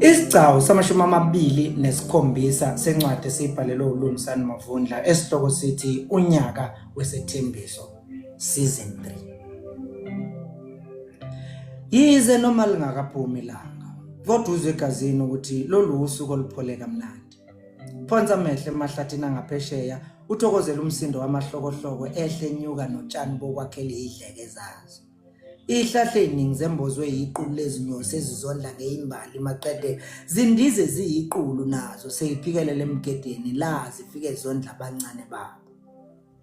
Isigcawu samashumi amabili nesikhombisa sencwadi esiyibhalelwe uLungisani Mavundla esihloko sithi Unyaka Wesethembiso Season 3. Yize noma lingakaphumi ilanga, kodwa uzwe egazini ukuthi lolu usuku oluphole kamnandi. Phonsa amehlo emahlathini angaphesheya uthokozele umsindo wamahlokohloko ehle enyuka notshani bokwakhela izidleke zazo. Izihlahla eziningi zembozwe yiqulu lezinyosi ezizondla ngeyimbali maqede zindize ziyiqulu nazo seyiphikelela emgedeni la zifike zondla abancane babo.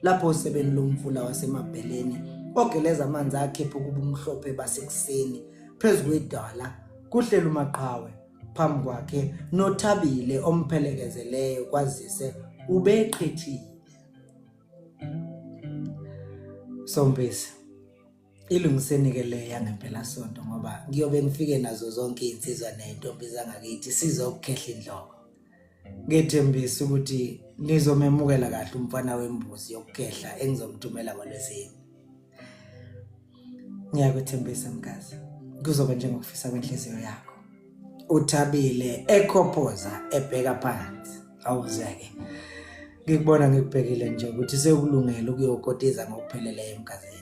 Lapho osebeni lomfula waseMabheleni ogeleza amanzi akhepha ukuba umhlophe basekuseni phezu kwedwala kuhleli uMaqhawe phambi kwakhe noThabile omphelekezeleyo kwazise ubeqhethile. Sompisi ilungiseni-ke le yangempelasonto ngoba ngiyobe ngifike nazo zonke iy'nsizwa ney'ntombi zangakithi sizokukhehla indloko. Ngethembisa ukuthi nizomemukela kahle umfana wembuzi yokukhehla engizomthumela ngolwesine. Ngiyakwethembisa mkazi, kuzoba njengokufisa kwenhliziyo yakho. Uthabile ekhophoza ebheka phansi. Awuzeke. Ngikubona ngikubhekile nje ukuthi sekulungele ukuyokotiza ngokupheleleyo emgazini.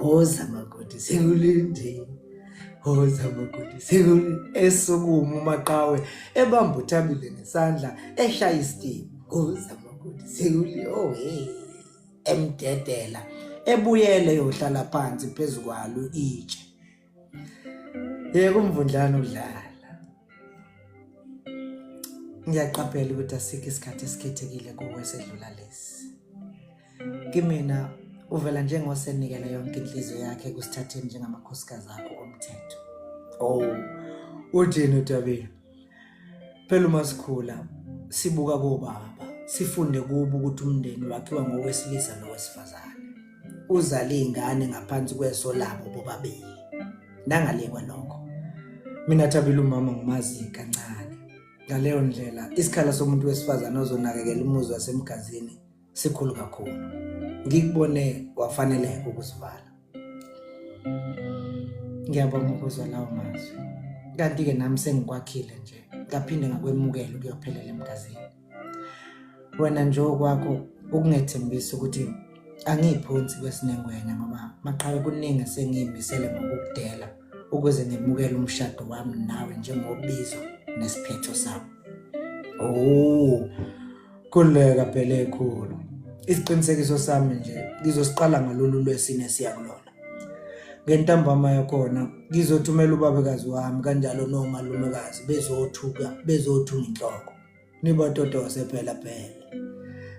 Woza makoti sekulindile. Woza makoti sekulindile. Esukuma uMaqhawe ebamba uThabile ngesandla eshaya isitimu. Woza makoti sekulindile. Oh hey. Emdedela ebuyele yohlala phansi phezu kwalo itshe. Yeka umvundlana udlala. Ngiyaqaphela ukuthi asikho isikhathi esikhethekile kuwe esedlula lesi. Kimina uvela njengosenikele yonke inhliziyo yakhe kusithatheni njengamakhosikazi akho omthetho. Oh, uthini uThabile? Phela uma sikhula sibuka kobaba, sifunde kubo ukuthi umndeni wakhiwa ngowesilisa nowesifazane. Uzale iy'ngane ngaphansi kweso labo bobabili. Nangale kwalokho, mina Thabile umama ngimazi kancane. Ngaleyo ndlela isikhala somuntu wesifazane ozonakekela umuzi wasemgazini sikhulu kakhulu. Ngikubone wafaneleka ukusivala. Ngiyabonga ukuzwa lawo mazwi. Kanti-ke nami sengikwakhile nje ngaphinde ngakwemukela ukuyophelela emgazini. Wena nje okwakho ukungethembisa ukuthi angiyiphonsi kwesinengwenya ngoba maqhawe kuningi esengiyimisele ngokukudela ukuze ngemukele umshado wami nawe njengobizo nesiphetho sami. Oh, khululeka phela ekhulu. Isiqinisekiso sami nje ngizosiqala ngalolu lwesine siya kulona. Ngentambama yakhona ngizothumela ubabekazi wami kanjalo nomalumekazi bezothuka bezothunga inhloko. Nibatotose phela phela.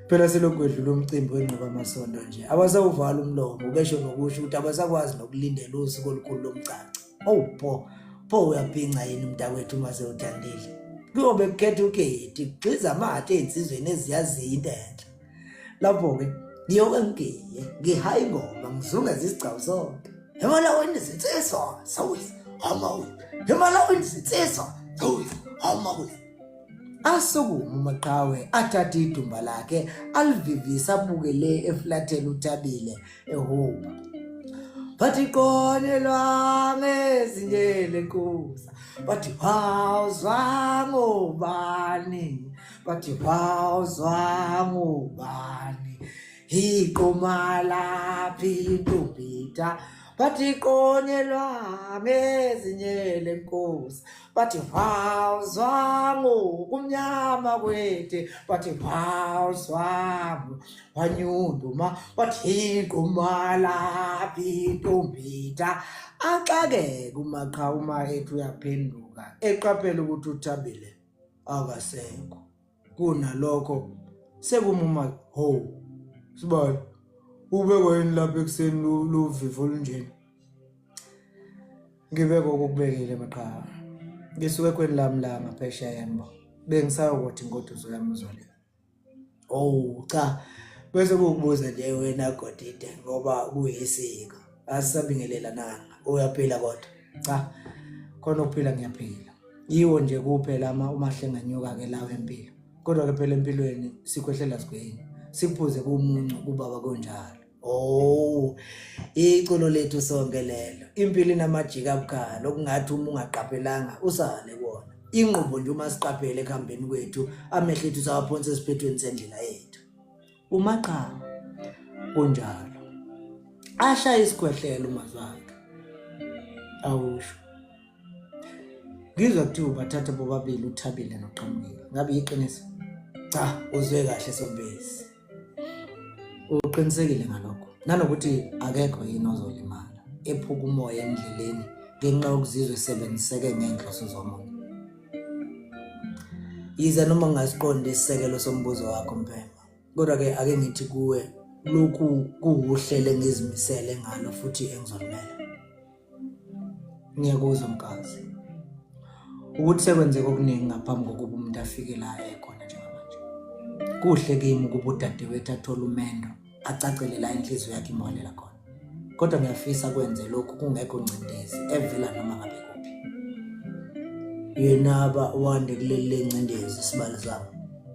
Phela selokhu kwedlula umcimbi wengqibamasondo nje abasawuvala umlomo besho nokusho ukuthi abasakwazi nokulindela usuku olukhulu lomgcagco. Oh pho pho uyabhinca yini mntakwethu uma sewuthandile. Kuyobe kukhetha uketi kugxiza amathe ey'nsizweni eziyaziyo into enhle. Lapho-ke ngiyoke ngigiye ngihaye ingoma ngizungeze isigcawu sonke. Emalawini zinsizwa sawuthi hamawi. Emalawini zinsizwa sawuthi hamawi. Asukume uMaqhawe athathe idumba lakhe alivivise abuke le eflathela uThabile ehuba. Bathi qonelwa ngezinye lenkusa bathi wawuzwa ngobani bathi wawuzwa ngobani iqoma laphi intombita bathi qonyelwa ngezinye lenkosi bathi wawuzwangu kumnyama kwethe bathi wawuzwangu wanyunduma bathi iquma laphi intombita axakeke umaqha uma ethi uyaphenduka eqaphela ukuthi uthabile akasekho kunalokho sekumuma ho sibali ubekwa yini lapha ekuseni luvivo olunjena Ngibeke okukubekile maqhawe. Ngisuke ekhweni lami la ngaphesheya embo. Bengisayokuthi ingoduso yami uzoleka. Oh cha bese kukubuza nje wena Godide ngoba kuyisiko. Asisabingelelananga. Uyaphila kodwa. Cha khona ukuphila ngiyaphila. Yiwo nje kuphela ama umahlenganyuka ke lawo empilo. Kodwa ke phela empilweni sikhwehlela sigwenya. Sikuphuze kumuncu kubaba kunjalo. Oh, iculo lethu sonke lelo. Impilo inamajika abukhali okungathi uma ungaqaphelanga usale kuwona. Inqubo nje uma siqaphele ekuhambeni kwethu amehlo ethu sawaphonsa esiphethweni sendlela yethu. Umaqhawe kunjalo. Ashaya isikhwehlela umazwakhe. Awusho. Ngizwa kuthiwa ubathatha bobabili uThabile noQhamukile. Ngabe yiqiniso? Cha, uzwe kahle Sombezi. Uqinisekile ngalokho. Nanokuthi akekho yini ozolimala ephuka umoya endleleni ngenxa yokuzizwa esebenziseke ngenhloso zomunye. Yize noma ngingasiqondi isisekelo sombuzo wakho Mphemba, kodwa-ke ake ngithi kuwe lokhu kuwuhlelo engizimisele ngalo futhi engizolimela. Ngiyakuzwa mkazi ukuthi sekwenzeka okuningi ngaphambi kokuba umuntu afike la ekhona njengamanje. Kuhle kimi ukuba udadewethu athole umendo acacele la inhliziyo yakhe imholela khona. Kodwa ngiyafisa kwenze lokhu kungekho ngcindezi evela noma ngabe kuphi. Yenaba wande kuleli lengcindezi sibali sami.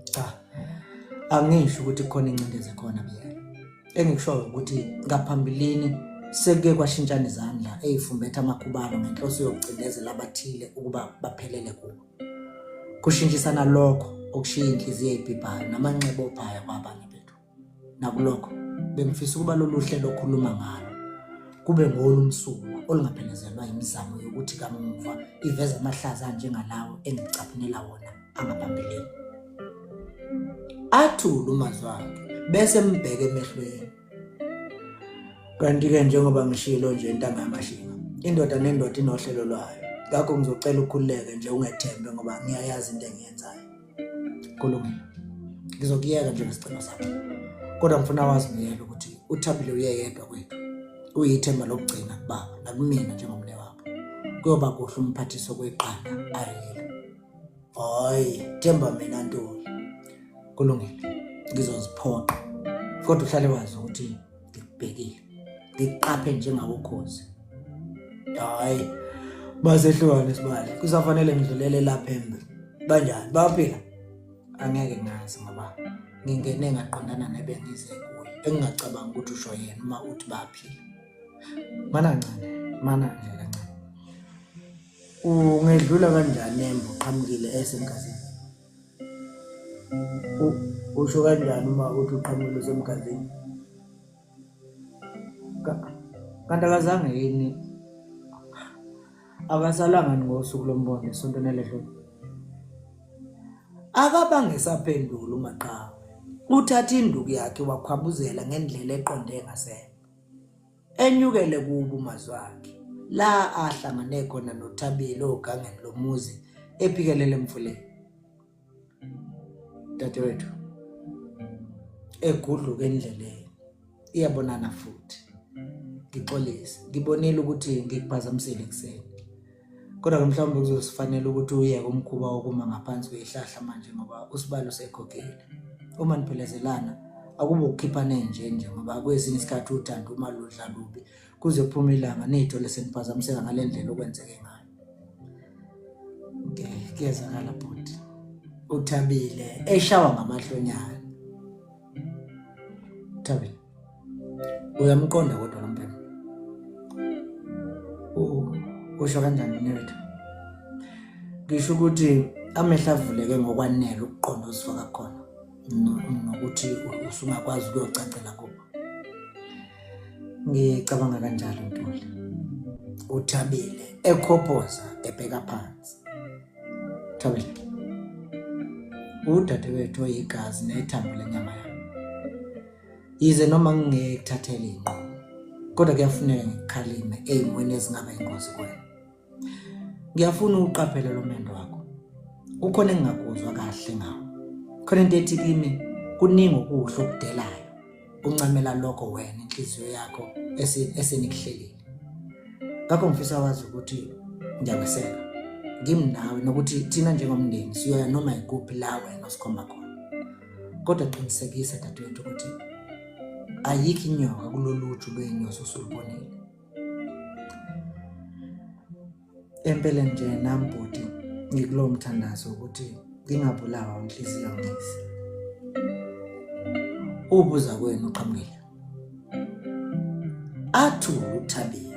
Cha, angisho ukuthi kukhona ingcindezi ekhona Biyela. Engikushoyo ukuthi ngaphambilini sekuke kwashintshana izandla ezifumbetha amakhubalo ngenhloso yokucindezela abathile ukuba baphelele kubo. Kushintshisana lokho okushiya inhliziyo ebhibhayo namanxeba ophayo kwabanye bethu. Nakulokho bengifisa ukuba lolu hlelo okhuluma ngalo kube ngolumsulwa olungaphelezelwa imizamo yokuthi kamuva iveze amahlazo anjengalawo engicaphunela wona angaphambilini. Athule umazwakhe bese embheke emehlweni. Kanti-ke njengoba ngishilo nje ntanga yamashinga, indoda nendoda inohlelo lwayo. Ngakho ngizocela ukhululeke nje ungethembe ngoba ngiyayazi into engiyenzayo. Kulungile. Ngizokuyeka nje ngesicelo sakho. Kodwa ngifuna wazi Miyela ukuthi uThabile uyeyedwa kwethu. Uyithemba lokugcina kubaba nakumina njengomnewabo. Kuyoba kuhle umphathiso kweqanda ayilo. Hayi, themba mina Ntuli. Kulungile. Ngizoziphoqa. Kodwa uhlale wazi ukuthi ngikubhekile. Ngikuqaphe njengawukhozi. Hayi. Basehlukane sibali. Kusafanele ngidlulele lapha embi. Banjani? Bayaphila? Angeke ngazi ngoba ngingene ngaqondana nebengize kuye. Engingacabanga ukuthi usho yena uma uthi bayaphila. Mana kancane, mana nje kancane. Ungedlula kanjani embo uqhamukile esemgazini? Usho kanjani uma uthi uqhamukile usemgazini? Kanti akazange yini akasalanga ngosuku lombono esontweni eledlule? Akabange esaphendula uMaqhawe. Uthathe induku yakhe wakhwabuzela ngendlela eqonde ngasemva. Enyukele kubo uMazwakhe la ahlangane khona noThabile ogangeni lomuzi ephikelele emfuleni. Dadewethu egudluka endleleni iyabonana futhi. Ngixolise, ngibonile ukuthi ngikuphazamisile ekuseni. Kodwa-ke mhlawumbe kuzosifanele ukuthi uyeke umkhuba wokuma ngaphansi kwezihlahla manje ngoba usibali usekhokhile. Uma niphelezelana akube ukukhipha nenje nje ngoba kwesinye isikhathi uthando uma ludla lubi kuze kuphume ilanga niyithole seniphazamiseka ngale ndlela okwenzeke ngayo. Okay, kuyezakala bhuti. Uthabile eshawa ngamahlonyana. Thabile. Uyamqonda kodwa lo mbhemu. Usho kanjani mnewethu? Ngisho ukuthi amehlo avuleke ngokwanele ukuqonda ozifaka khona nokuthi usungakwazi ukuyocacela kubo. Ngicabanga kanjalo Ntuli. Uthabile ekhophoza ebheka phansi. Thabile. Udadewethu oyigazi nethambo lenyama yami. Yize noma ngingekuthathele inqumo, kodwa kuyafuneka ngikukhalime ey'mweni ezingaba ingozi kuwena. Ngiyafuna uqaphele lo mendo wakho. Kukhona engingakuzwa kahle ngawo. Khona into ethi kimi kuningi okuhle okudelayo. Uncamela lokho wena inhliziyo yakho esenikuhlelile. Ngakho ngifisa wazi ukuthi ngiyakweseka. Ngimnawe nokuthi thina njengomndeni siyoya noma ikuphi la wena osikhomba khona. Kodwa qinisekisa dadewethu ukuthi ayikho inyoka kulolu uju lwey'nyosi osulubonile. Empeleni nje nami bhuti ngikulowo mthandazo ukuthi ngingabulawa inhliziyo ngisi. Ubuza kwenu uqhamukile. Athule uThabile.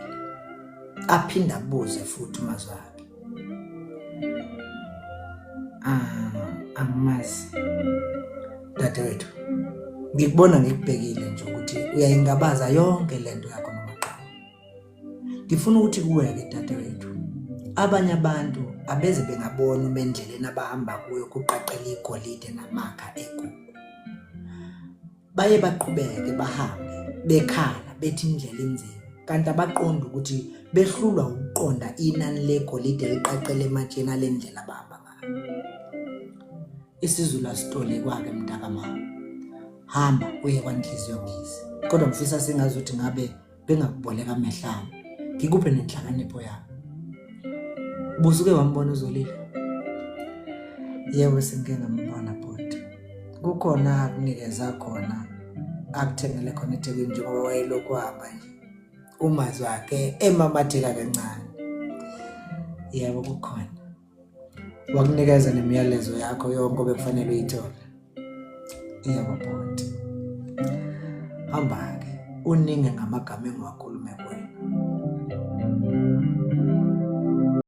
Aphinde abuze futhi umazwakhe. Ah, angimazi. Dadewethu, ngikubona ngikubhekile nje ukuthi uyayingabaza yonke lento yakho nomaqhawe. Ngifuna ukuthi kuweke dadewethu. Abanye abantu abeze bengabona uma endleleni abahamba kuyo kuqaqela igolide namakha egugu. Baye baqhubeke bahambe bekhala bethi indlela inzima kanti abaqondi ukuthi behlulwa ukuqonda inani legolide eliqaqele ematsheni ale ndlela abahamba ngayo. IsiZulu asitolikwa-ke mntakamama. Hamba uye kwanhliziyo ngizi. Kodwa ngifisa sengazi ukuthi ngabe bengakuboleka amehlo ami ngikuphe nenhlakanipho yami. Ubusuke wambona uZolile? Yebo, sengike ngambona bhuti. Kukhona akunikeza khona akuthengele khona eThekwini njengoba wayelokhu hamba nje. Umazwi akhe emamatheka kancane. Yebo, kukhona. Wakunikeza nemiyalezo yakho yonke obekufanele uyithole. Yebo bhuti. Hamba-ke uninge ngamagama engiwakhulume kuwena.